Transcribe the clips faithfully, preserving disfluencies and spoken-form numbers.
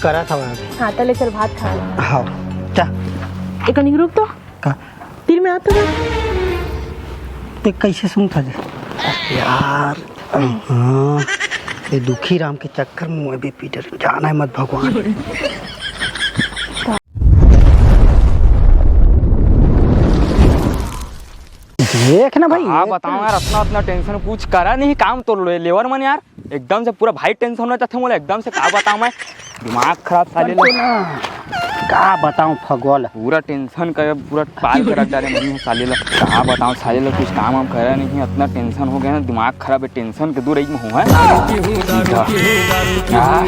करत हवय अभी। हाँ, त ले चल, भात खा ले। हाँ, जा। एक कनी रुक तो। का? तीर में आ तो जा। ते कैसे सुनता जी? अरे यार, हाँ, ये दुखी राम के चक्कर में मैं भी पीटर जाना है मत भगवान। देख ना भाई, हाँ, ये बताओ यार, अतना अतना टेंशन, कुछ करा नहीं काम तो ले-, लेवर मन यार। एकदम से पूरा भाई टेंशन हो जाथे मोला, एकदम से का बताऊं मैं, दिमाग खराब साले ला। ना, का बताऊं फगवा ला। पूरा टेंशन का पूरा पाल के रख डारे नहीं है साले ला। का बताऊं साले ला, कुछ काम वाम करे नहीं, अतना टेंशन हो गया ना, दिमाग खराब है, टेंशन के दूर एक में हूँ है। सीधा। हाँ।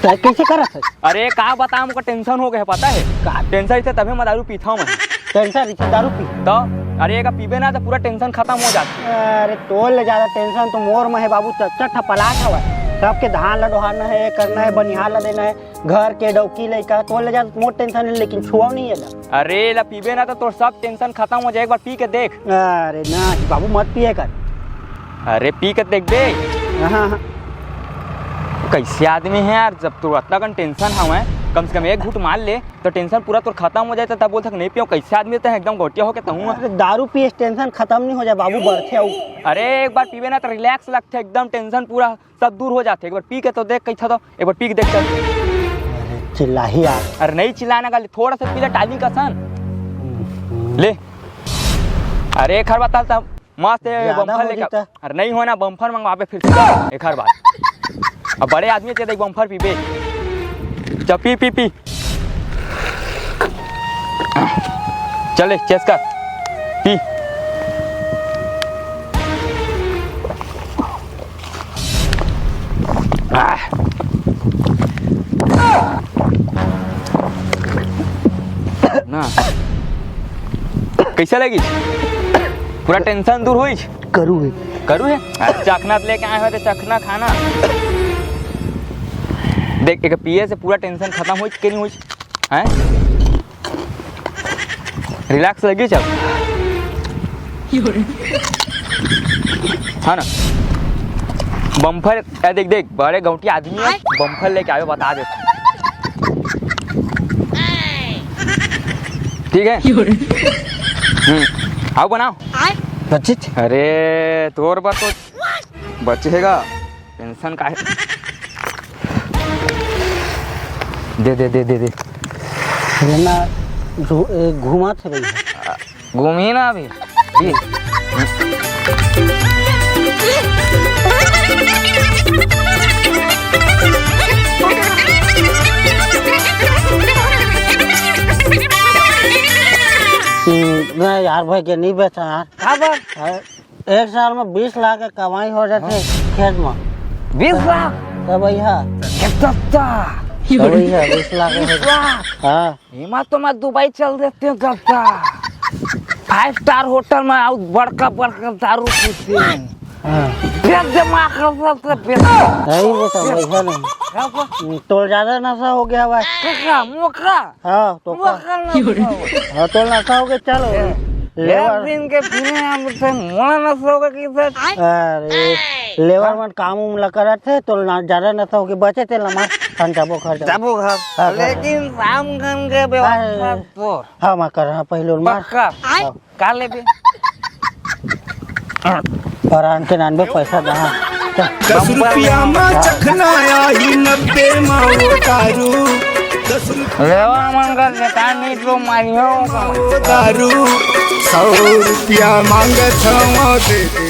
तो कैसे करत है? अरे का बताऊं, हमको टेंशन हो गया है, पता है? का? टेंशन से तभी मैं दारू पीता हूँ मैं। टेंशन रहिथे दारू पी। तो अरे, एका पीबे ना तो पूरा टेंशन खत्म हो जाथे। अरे, तोर ले ज्यादा टेंशन तो मोर में है बाबू, चच्चा ठपलात हवय। सबके धान ला डोहारना है, ये करना है, बनिहार ला देना है, घर के डौकी लइका, तोर ले ज्यादा मोर टेंशन है, लेकिन छुआव नहीं है ला। अरे, ला पीबे ना तो तोर सब टेंशन खत्म हो जाए, एक बार पी के देख। अरे ना बाबू, मत पिए कर। अरे, पी के देख बे। हाँ, हाँ। कैसे आदमी है यार, जब तू अतना कन टेंशन हवय, कम से कम एक घूंट मार ले। तो टेंशन पूरा तोर खत्म हो जाए, तो तब बोल सक नहीं पियो। कैसे आदमी तो एकदम गोटिया होके तहूँ। अरे दारू पिए से टेंशन खत्म नहीं हो जाए बाबू, बढ़थे अउ। अरे एक बार पीबे ना तो रिलैक्स लगथे, एकदम टेंशन पूरा सब दूर हो जाथे। एक बार पी के तो देख कैसा, तो एक बार पी के देख चल। अरे चिल्लाही यार। अरे नहीं चिल्लाना गाली, थोड़ा सा पी ले टाली कसन। हम्म। ले। अरे एक हर बता तब। मस्त है, ज्यादा बम्फर हो लेके। जीता। अरे नहीं होना, बम्फर मंगवाबे फिर से। एक हर बार। अब बड़े आदमी ते देख, बम्फर पीबे। चल पी, पी, पी। चल ले, चेस कर। पी। आह। ना। कैसा लगी? पूरा टेंशन दूर होइस? करू है। करू है? अरे चखना तो लेके आए हो तो चखना खाना। देख, एक पिए से पूरा टेंशन खत्म होइस के नहीं होइस? हैं? रिलैक्स लगी चल। हाँ ना? बम्फर, ए, देख, देख, बड़े गौंटी आदमी है, बम्फर लेके आवे, बता दे। ठीक है? हम्म, आओ बनाओ। बच्ची। अरे, तोर बात तो बचेगा, टेंशन का है? दे, दे, दे, दे, दे। घूमना, घू-, ए, घूमा थे भैया। घूमी ना अभी। जी। हम्म, नहीं यार, भाई के नहीं बेचा यार। का बात? हाँ। एक साल में बीस लाख के कमाई हो जाथे हाँ। खेत में। बीस लाख? तब भैया। खेत दत्ता। तब भैया, बीस लाख हो बीस जाथे। लाख? हाँ। एमा तो मैं दुबई चल देते हूँ दत्ता। फाइव स्टार होटल में आऊ, बड़का बड़का दारू पीते हैं। हाँ। पेट जमा कर सकते, पेट। नहीं बेटा, वैसा नहीं। क्या हुआ? तोर ज्यादा नशा हो गया हुआ है। काका, मोका? हाँ, तो का? मोका ना बताओ। हाँ, तो नशा हो गया, चलो। ए, लेबर। एक दिन के पीने हम तो मोला नशा हो गया कि सर। अरे, लेबर मन काम उम ला करत हे, तो ना ज्यादा नशा हो गया, बचे तेल ना मार, हम जाबो घर जाबो। जाबो घर। हाँ, घर। लेकिन शाम खन के व्यवस्था अरे। तोर। हाँ, मैं कर रहा पहले और मार। पक्का। हाँ। का लेबे? परान के नानबे पैसा दहा। दस रुपया मा चखना आई, नब्बे मा वो दारू। दस रुपया लेवा मन का बेकार नहीं तो मारियो। वो दारू, सौ रुपया मांगत हवा, दे दे।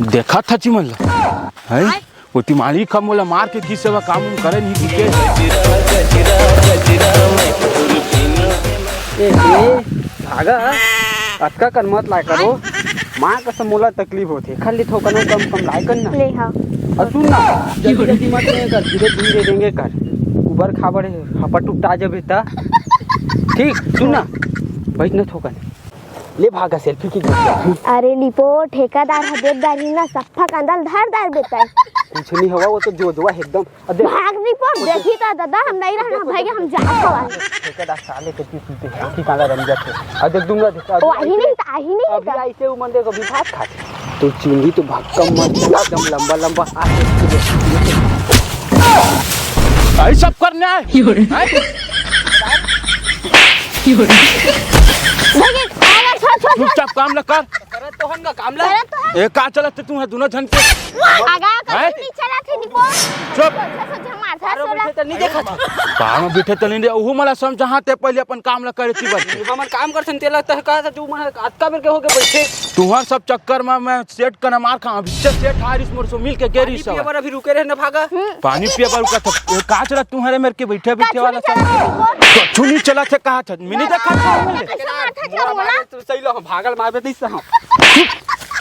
देखा था जी मन ला। हैं? ओती मालिक ह मोला मार के गिस हवय, काम उम करे नहीं दिखे। ए, ए, भागा, अतका कन मत लाय करो। माँ कसम मोला तकलीफ होथे, खाली थोकन कम कम लाय कर ना। ले हाँ। अउ सुन ना, जल्दी जल्दी मत ले कर, धीरे धीरे देंगे कर। उबर खाबड़ हपट उपटा जबे ता। ठीक, सुन ना, बैठ ना थोकन। ले भागा, सेल्फी खींच। अरे लिपो, ठेकेदार ह देख डारही ना, सफ्फा कांदा ल धर डार बेटा। कुछ नहीं हवा, वो तो जोजवा है एकदम। अरे भाग लिपो, देखी त दादा, हम नहीं रहना भाई, हम जात हवा। ठेकेदार साले के तीस रुपये सेल्फी कांदा रम जाते। अरे दूंगा देख, वो अभी आही नहीं, त आही नहीं अभी त। ऐसे वो मन देखो, अभी भात खा। तो चुंदी तो भक्कम मत, एकदम लंबा लंबा। आ, भाई, सब करना है। हैं? भाई, आगा, छोड़, छोड़, छोड़। चुपचाप काम ल कर। करत तो हन का काम ला। करत तो हन। ए, का चलत हे तुंहर दूनों झन के? आगा, हैं? कभी नहीं चलत हे, निपो। चुप। सोझा, सोझा मार, सोझा, बाहर में सोझा। बैठे तो नहीं देखा था। बाहर में बैठे तो नहीं दे, ओहू मला समझाते पहले अपन काम ला करे ती बर। हमन काम करथन, तेला तह का था, जो मन अतका बेर के होके बैठे। तुंहर सब चक्कर में मैं सेठ कना मार खा, अभी से सेठ हारिस मोर से मिल के गेरी पानी पिए सब। बर अभी रुके रहे न भागा। पानी पिए बर रुका था। ए, का चलत तुंहरे मेर के बैठे, बैठे वाला सब? कछु नहीं चलत हे, कहा था। मैं नहीं देखा था। कइसे मारथा क्या बोला? तू सही लो, भागल मारबे नहीं सहा।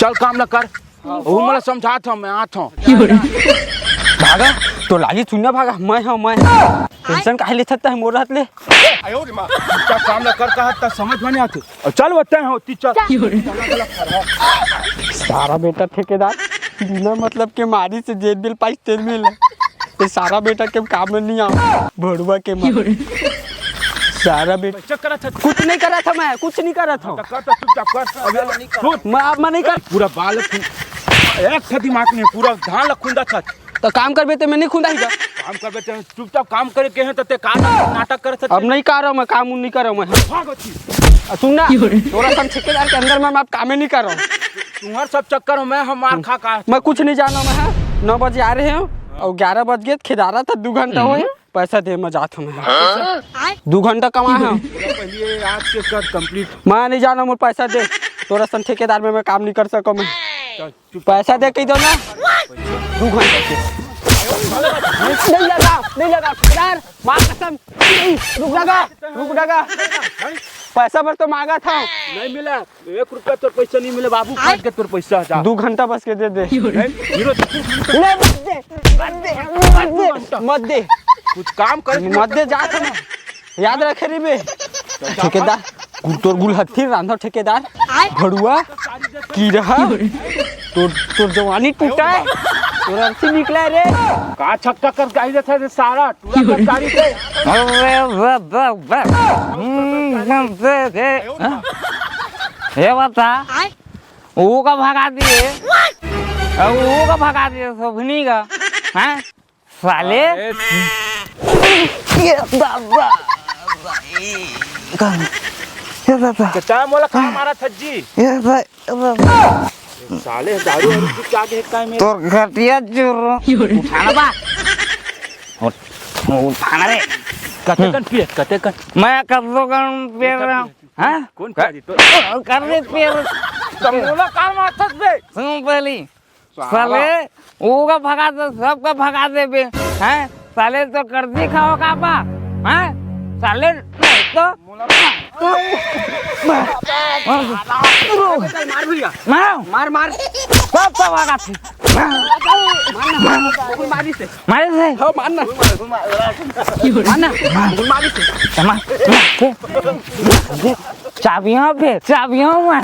चल काम ला कर। हाँ। वो मला समझात हूँ, मैं आत हूँ। भागा, तो लागी सुनना भागा, मैं हूँ, मैं। टेंशन काहे लेथस तैं मोर रहत ले? चुपचाप काम ला कर, कहा था, समझ में नहीं आते। अब चल बता हो, ती चल। सारा बेटा ठेकेदार, बिना मतलब के मारी से जेल बिल पाइस तेल मिल। ये सारा बेटा के काम में नहीं आवा, भड़ुआ के मार। सारा बेटा चेक करा था। कुछ नहीं करा था मैं, कुछ नहीं करा था। तो कर तो चुपचाप कर। अबे सुन। मैं, अब मैं नहीं कर। पूरा बाल खु-, एक ठे दिमाग नहीं, पूरा धान ला खुंदा था। तो काम करबे ते मैं नहीं खुंदा ही का? काम करबे ते चुपचाप काम करे के हैं तो ते का नाटक करत था? अब नहीं कर रहा मैं, काम उम नहीं कर रहा मैं। भाग होती। आ, सुन ना, तोरा सन ठेकेदार के अंदर में मैं अब कामे नहीं कर रहा हूँ। तुम्हार सब चक्कर में हम मार खा का। मैं कुछ नहीं जाना मैं, हाँ? नौ बजे आ रहे हैं और ग्यारह बज गए, खेदारा था, दो घंटा हुए। पैसा दे, मैं जात हूँ मैं। हाँ? दो घंटा कमा है। पहले आज के कर complete। मैं नहीं जाना, मोर पैसा दे। तोरा सन ठेकेदार में मैं काम नहीं कर सकूँ मैं। चल, चुप। पैसा दे कह दो ना। दो घंटा के। नहीं लगा, नहीं लगा। यार, माँ कसम। रुक लगा, रुक लगा। पैसा भर तो मांगा था। नहीं मिला। एक रुपया तोर पैसा नहीं मिले बाबू, काट के तोर पैसा जा। दो घंटा बस के दे दे। नहीं, हीरो। ले, मत दे, मत दे, मत दे, मत दे। कुछ काम कर। मत दे, जा तो मैं। याद रखे रे बे। ठेकेदार, गुल तोर गुल हत्थी रांधो ठेकेदार। भड़ुआ, कीड़ा, तोर, तोर जवानी टूटा है, तोर अर्थी निकला है रे। का छक्का कर गाई देता है सारा? पूरा कर्मचारी थे। अरे, बे, बे, बे। हम्म, हम से थे। हाँ? ये बता, वो का भगा दिए? और वो का भगा दिए, सोभनी का? हैं? साले? अरे। ये दादा, ये दादा। चाचा, मोला का मारा था जी? ये भाई, साले दारू वारू पी के आगे है काय मेरे? तोर घटिया चुरू। उठाना बा। उठ, उठाना रे। कते कन पिए, कते कन? मैं कब तो कन पिए रहा हूँ। हाँ? कौन पिए तो? कर दे पिए। तमोला कार माथत बे। सुन पहली। साला। साले, ओका भगा दे, सबका भगा देबे, हैं? साले तो कर्जी खाओ का बा, हैं? साले, नहीं तो मार भैया। मार। मार, मार। सबका भगा दे। मार ना, मार ना। मार से। हाँ, मार ना। मार ना। मार से। मार। चाबियां पे, चाबियां में,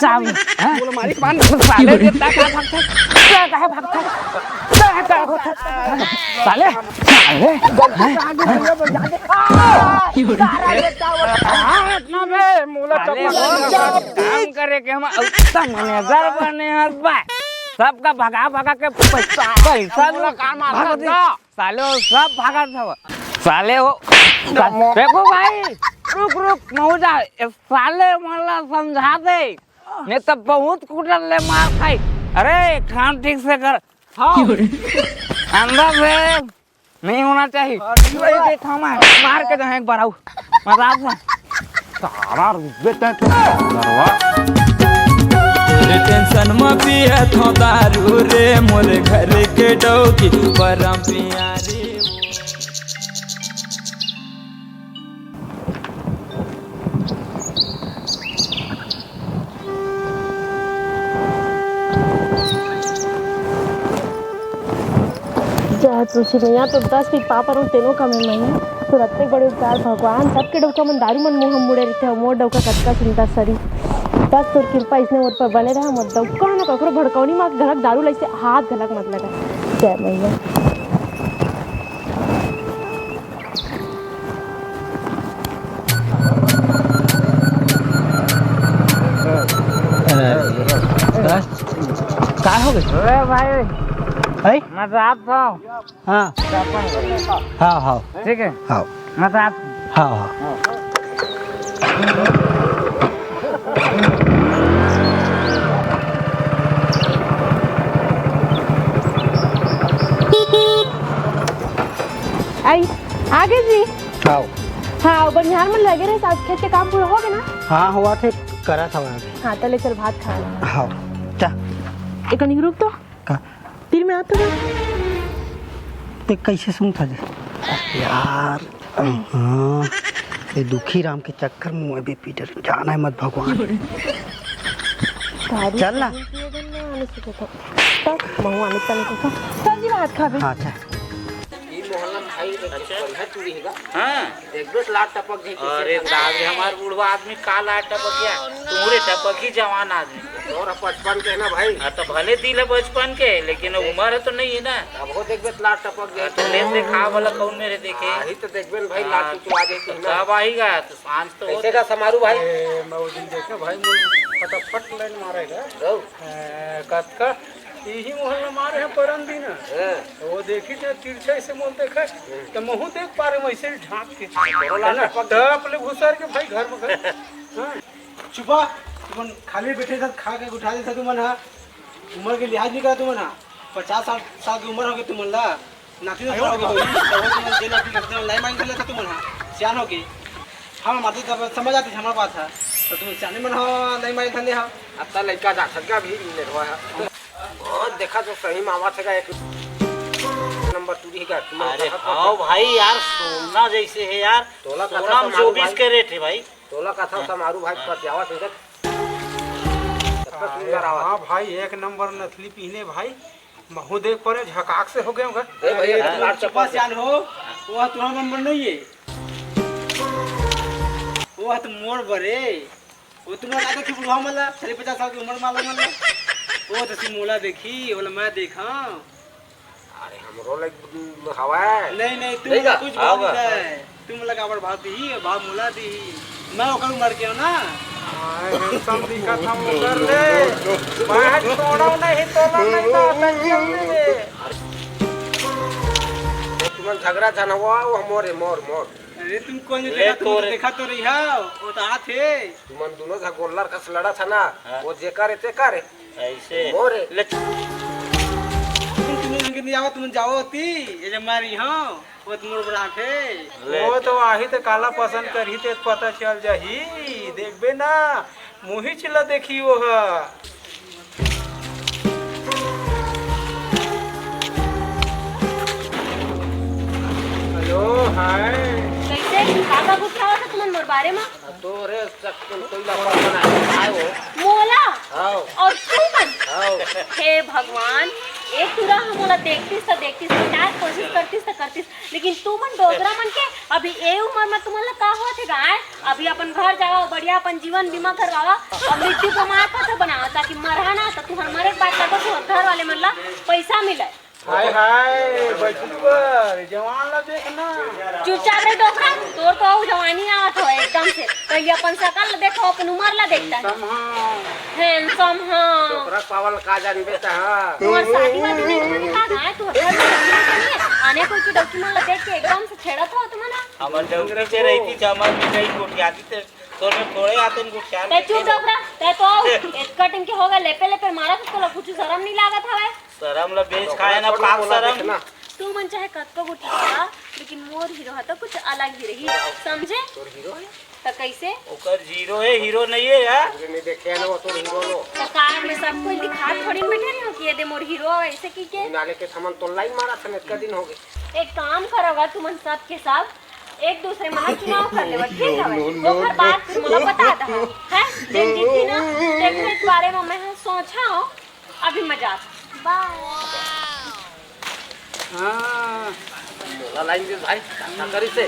चाबी, हैं? बोलो, मालिक, मान। साले, कितना का भागता है? क्या कहे भागता है? क्या कहे भागता है? साले, साले, हैं? हैं? साले, वो काम करे के हम उत्तम मैनेजर बने हैं बा। सबका भगा भगा के पैसा, पैसा बोला, कान मार भाग दे। साले वो सब भागत हव। साले वो, देखो भाई, रुक, रुक, मौजा, ए साले मन ला समझा दे, नहीं तो बहुत कुटल ले मार खाई। अरे, काम ठीक से कर। हाँ। अंदर से नहीं होना चाहिए। हाँ, ठीक है। ये देखा मैं, मार के जाए एक बार आऊ। मजा आ गया। सारा रुक बेटा तो नरवा। तेरे टेंशन में पिए थो दारू रे, मोरे घर के डौकी परम प्यारी। जय तुलसी मैया, तो दस पीट पाप और तेनो कमे मैया, तो रत्ते बड़े उपकार भगवान। सबके डौका मन दारू मन मुंह मुड़े रहते हो, मोर डौका कतका चिंता सरी। बस तोर कृपा इसने मोर पर बने रहा, मत दऊ कहूँ ना ककरो भड़कौनी मा घलक दारू लइसे हाथ घलक मत लगा। जय मैया। का, का हो गए? अरे भाई, हैं? मैं तो आप था। हाँ। हाँ, हाँ। ठीक है? हाँ। मैं तो आप हाँ, हाँ। आई, आगे जी। आओ। हाँ, बनिहार मन लगे रहे, आज खेत के काम पूरा हो गया ना? हाँ, हुआ थे, करा था वहाँ पे। हाँ, तले चल भात खा। हाँ, जा। एक कनिक रुक तो। का? तीर में आता था। ते कैसे सुनता जे? यार, हाँ, ये दुखी राम के चक्कर में मैं भी पी डरे, जाना है मत भगवान। दारू चल ना। पी के दिन में आने से कहता। चल, महू आने चल कहता। चल जी, भात खाबे। हाँ, चल। ई मोहल्ला में भाई एक बढ़िया टूरी हेगा। हाँ। देखबे लाट टपक जाई। अरे दादा, हमार बुढ़वा आदमी का लाट टपक गया? तुम्हरे टपक ही जवान आदमी। और पचपन के ना भाई। हाँ, तो भले दिल है बचपन के, लेकिन उम्र है तो नहीं है ना। अब हो देखबे लाट टपक जाई। हाँ, तो ले से खा वाला कौन मेरे देखे? हाँ, ही तो देखबे ना भाई, हाँ, लाट टपक जाई तो ना। कब आएगा? तो सांझ तो कैसे होते। का समारू भाई? ए, मैं वो दिन देखे भाई, मुझे फटाफट लाइन मारेगा। ए, कतका? इही मोहल्ला मारे हैं परन दिन। हाँ। तो वो देखी जो तिरछा ऐसे मोल देखा, तो महू देख पा रहे वैसे ही झांक के। कोरोना है ना? टपक गया। टप ले घुसर के भाई घर में घर। हाँ। चुपा, तुमन खाली बैठे था, खा के उठा देता तुमन हा। उम्र के लिहाज नहीं करा तुमन हा। पचास साल, साल की उम्र हो गई तुमन ला। नाती तो हो गई, तो वो तुमन जे नाती लगते हो, लाई मांग लेता तुमन हा। सियान हो गई। हम मारते तब समझ आती हमारे बात था। तो तुम सियाने मन हो, लाई मांग धंधे हो। अब तो लड़का जा सका भी नहीं रहा है। ओ, देखा तो सही मामा थे का एक नंबर टूरी का, तुम अरे देखा तो हाँ भाई यार, सोना जैसे है यार। तोला का सोना था में समारू चौबीस भाई। कैरेट है भाई। तोला का था समारू भाई, पटियावा से इधर। कितना सुंदर आवाज। हाँ भाई, एक नंबर नथली पीने भाई। महू देख परे झकाक से हो गए घर। ए भैया, अरे, लाट तुम चुपा चपा से। सियान हो, वो तुम्हारा नंबर नहीं है। वो तो मोर बरे। वो तुम्हारा का देखी बुढ़वा मला, चालीस पचास साल की उम्र माला मला। वो तो सिमोला देखी, वो मैं देखा। अरे, हमरो ले हवा है। नहीं, नहीं, तुम नहीं का? कुछ हाँ बोल बा। है। तुम लगा बड़ भाव दी, भाव मुला दी। मैं ओकर उम्र के हो ना। आए, handsome दिखत हम ओकर ले। मैं छोड़ो नहीं, तोला नहीं तो अपन चल ले। तुमन झगड़ा झन हुआ, वो मोरे, मोर, मोर। अरे, तुम कौन ले देखा, तुम तो तोरे। देखा तो रही हो, वो तो हाथ है। तुमन दोनों झगोल्लर कस लड़ा था ना, हाँ। वो जेकर है, तेकर है। ऐसे। मोरे। ले। तुम, तुम इनके नहीं आवा, तुम जाओ होती, ये जब मारी हो, वो तो मोर बरात है। ले। वो तो आही तो काला पसंद करही ते पता चल जाही, देखबे ना, मुही चिल्ला देखी वो ह। हेलो, हाय। कैसे? का का गुस्सा आवत है तुमन मोर बारे में? तोरे चक्कर कोई ला पता नहीं आए हो। मोला? हाँ। और तू मन? हाँ। हे भगवान, एक टुरा हम मोला देखतिस त देखतिस, बचाए कोशिश करतिस त करतिस, लेकिन तू मन डोकरा मन के अभी ए उम्र में तुमन ला का होत हे गा? अभी अपन घर जावा, बढ़िया अपन जीवन बीमा करवावा, और मृत्यु प्रमाण पत्र बनावा, ताकि मरहा ना त तुहर मरे के बाद तको तुहर घर वाले मन ला पैसा मिले। हाय, हाय, बचलू बर, जवान ला देख ना। चुपचाप रे डोकरा, तोर तो अउ जवानी आवत हो एकदम से। पहले अपन शकल ला देखो, अपन उम्र ला देखता है। Handsome हाँ। Handsome हाँ। डोकरा पावल का जानबे त हाँ। तुम्हार शादी वादी नहीं होने का ना है, तुम्हार शादी वादी नहीं है। आने कोई की डौकी मन ला देख के एकदम से छेड़त हो तुम ना। हमर डौकी से रही थी, जमल भी नहीं गोठियाती ते, तोर में थोड़े आते हैं गोठियान ते के चुप खेल। डोकरा, ते तो अउ एतका टंकी होगा, लेपे लेपे मारा तो तोला कुछ शर्म नहीं लागत हवे। शरम ल बेच खाए ना, पाक शरम। तू मन चाहे कतको गुठी करा, लेकिन मोर हीरो ह तो कुछ अलग ही रही, समझे? तोर हीरो है? त कैसे? ओकर जीरो है, हीरो नहीं है यार। हमरे नहीं देखे है ना वो तोर हीरो लो। त का मैं सब कोई दिखा थोड़ी न बैठे रही हूँ कि ये दे मोर हीरो है, ऐसे की के? नाले के सामान तो लाइन मारा था, इतना दिन हो गए। एक काम करोगा तुमन सब के सब, एक दूसरे मन चुनाव कर लेवा, ठीक है? ओकर बाद फिर मोला बता दहा, हैं? जब जीती ना, तेकर बारे में मैं सोचा हूँ। अभी मजाक। बाय। हाँ। मोला लाइन दे भाई, का करी से?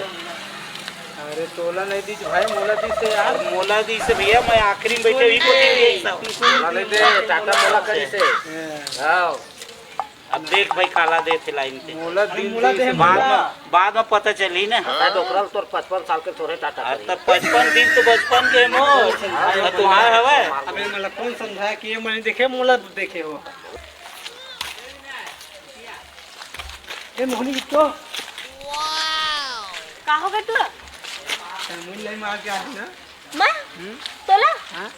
अरे तोला नहीं दीस भाई, मोला दीस हे यार। मोला दीस हे भैया, मैं आखिरी में बैठे ही को दे दिया सब। मोला नहीं दे, टाटा मोला करिस हे। हाँ। अब देख भाई, काला देथे लाइन से। मोला अरे दिन मोला दीस दे हे, बाद मोला। में, बाद में पता चली ना। मैं डोकरा ल तोर पचपन साल के थोरे टाटा अरे करी। तब पचपन दिन तो बचपन के मोर। हाँ, अब तुम्हार हवे। अबे मोला कौन समझाया कि ये मैंने देखे, मोला देखे हो। ए मोहनी तो का हो गए तू? मुझे नहीं मार के आ ना। मैं? हम्म? तोला? हाँ?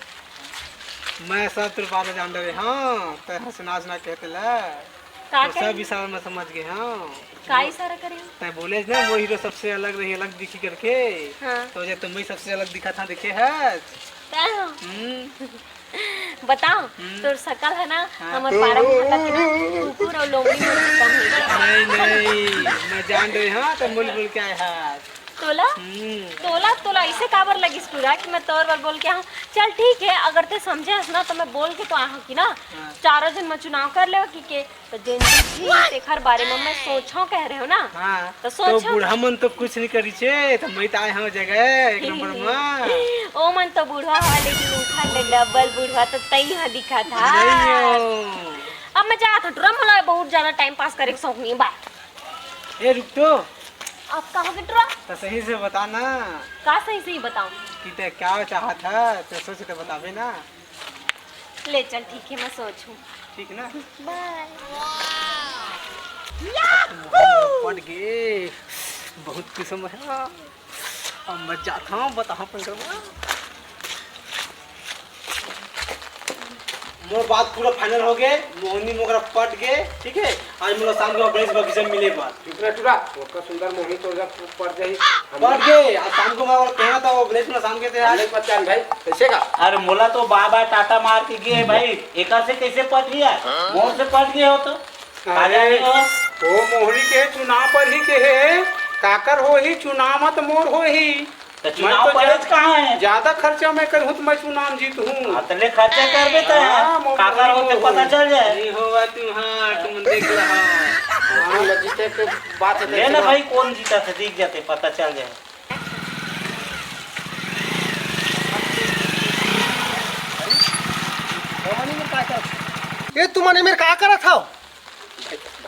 मैं सब तोर बात जान डरे, हाँ, तै हंसना हंसना कहते ला। का तो सब करे? इशारा में समझ गए, हाँ। का इशारा करे? तै बोले ना, वो हीरो सबसे अलग रही, अलग दिखी करके। हाँ। तो जे तुम भी सबसे अलग दिखा था, देखे है? तै हो? हम्म। बताओ, हम्म। तोर शकल है ना, हाँ। हमर पारा में ना कुकुर और लोमड़ी में कम है। नहीं, नहीं, मैं जान रहे, हाँ, तो बोल बोल के आए हाथ। तोला? हम्म। तोला, तोला इसे काबर लगिस टूरा कि मैं तोर बर बोल के आहूँ? चल ठीक है, अगर ते समझे हस ना तो मैं बोल के तो आहूँ कि ना, हाँ। चारों झन में चुनाव कर लेवा कि के, तो जेन जीतही तेखर बारे में मैं सोचहूँ कह रहे हो ना, हाँ, तो तो सोचहूँ। बूढ़ा मन तो कुछ नहीं करी छे, तो मैं तो आए हूँ जगह एक नंबर में। ओ मन तो बूढ़ा हवा, लेकिन उखर ले डबल बूढ़ा तो तई हा दिखा था। नहीं हो। अब मैं जात हूँ टूरा, मोला बहुत ज्यादा टाइम पास करे के शौक नहीं बा। ए, रुक तो। अब का हो गया टूरा? तो सही से बता ना। का सही से ही बताऊं? कि ते क्या चाहत है, तो सोच के बताबे ना। ले चल, ठीक है, मैं सोचूं। ठीक ना? बाय। पट गए, बहुत किस्म है। अब मैं जाता हूँ, बताओ अपन को। मोर बात पूरा फाइनल हो गए, मोहनी मोकरा पट गए, ठीक है। आज मोला शाम के ब्रज बगीचा में मिले बात। चुप रह टूरा, ओकर सुंदर मोहनी तो जब पट जाही। पट गए, आज शाम को मैं और कहना था वो ब्रज में शाम के थे आज। नहीं पहचान भाई, कैसे का? अरे मोला तो बाय बाय टाटा मार के गए भाई, एकर से कैसे पट गया? मोर से पट गए हो तो? आ जा अरे, नहीं हो? वो मोहनी के चुनाव पर ही के है, काकर हो ही चुनाव मत मोर हो ही। तो मैं चुनाव तो पड़े जा-, कहाँ है? ज्यादा खर्चा मैं करूँ तो मैं चुनाव जीत हूँ। हाँ, तो ले खर्चा कर देता है। हाँ, मोहनी काकर होते मोहनी। पता चल जाए। नहीं होगा तू, हाँ, तुम देख रहा। हाँ, मैं जीते के बात है, ले ना देखो। भाई, कौन जीता था, दिख जाते, पता चल जाए। ये तुमने मेरे का करा था?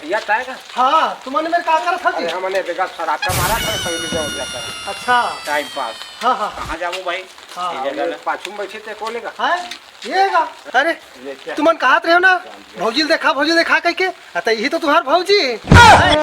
भैया, तय का? हाँ, तुमने मेरे का करा था जी? अरे, हमने बेगा सराका मारा था, पहले जाओ जाकर। अच्छा। Time pass. हाँ, हाँ। कहाँ जाबो भाई? हाँ। ये जगह अरे, ना। पाछू में बैठे थे, कौन लेगा? हाँ, ये का? अरे, ये क्या? तुमन कहत रहे हो ना, भौजी ल देखा, भौजी ल देखा कह के। अतः यही तो तुम्हार भौजी। अरे,